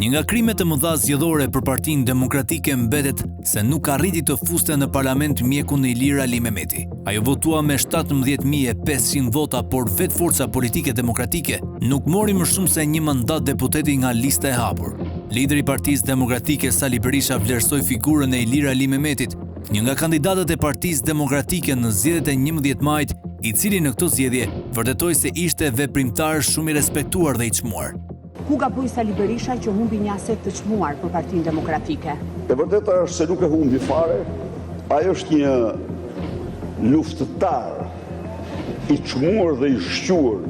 Një nga krimet e mëdha zgjedhore për Partinë Demokratike mbetet se nuk arriti të fuste në parlament mjekun Ilir Alimehmeti. Ai u votua me 17.500 vota, por vetë forca politike demokratike nuk mori më shumë se një mandat deputeti nga lista e hapur. Lideri i Partisë Demokratike Sali Berisha vlerësoi figurën e Ilir Alimehmetit, një nga kandidatët e Partisë Demokratike në zgjedhjet e 11 majit, i cili në këto zgjedhje vërtetoi se ishte veprimtar shumë i respektuar dhe i çmuar. Ku gaboi Sali Berisha që humbi një aset të çmuar për Partinë Demokratike? E vërteta është se nuk e humbi fare, ai është një luftëtar i çmuar dhe i shquar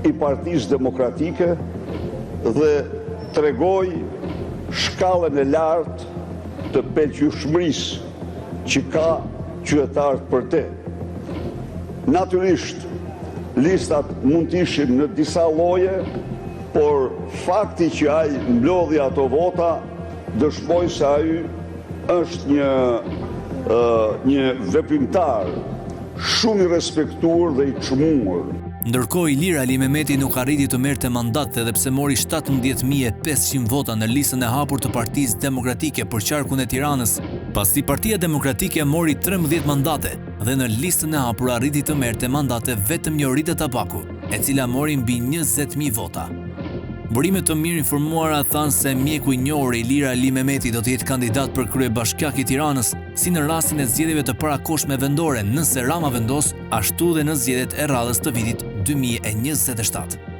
i Partisë Demokratike dhe tregoi shkallën e lartë të pëlqyeshmërisë që ka qytetarët për te. Natyrisht, listat mund të ishin në disa lloje, por fakti që ai mblodhi ato vota dëshmoi se ai është një një veprimtar shumë i respektuar dhe i çmuar. Ndërkohë, Ilir Alimehmeti nuk arriti të merrte mandat edhe pse mori 17.500 vota në listën e hapur të Partisë Demokratike për qarkun e Tiranës, pasi Partia Demokratike mori 13 mandate dhe në listën e hapur arriti të merrte mandate vetëm Jorida Tabaku, e cila mori mbi 20.000 vota. Burime të mirinformuara thanë se mjeku i njohur Ilir Alimehmeti do të jetë kandidat për kryebashkiak i Tiranës, si në rastin e zgjedhjeve të parakohshme vendore nëse Rama vendos, ashtu dhe në zgjedhjet e radhës të vitit 2027.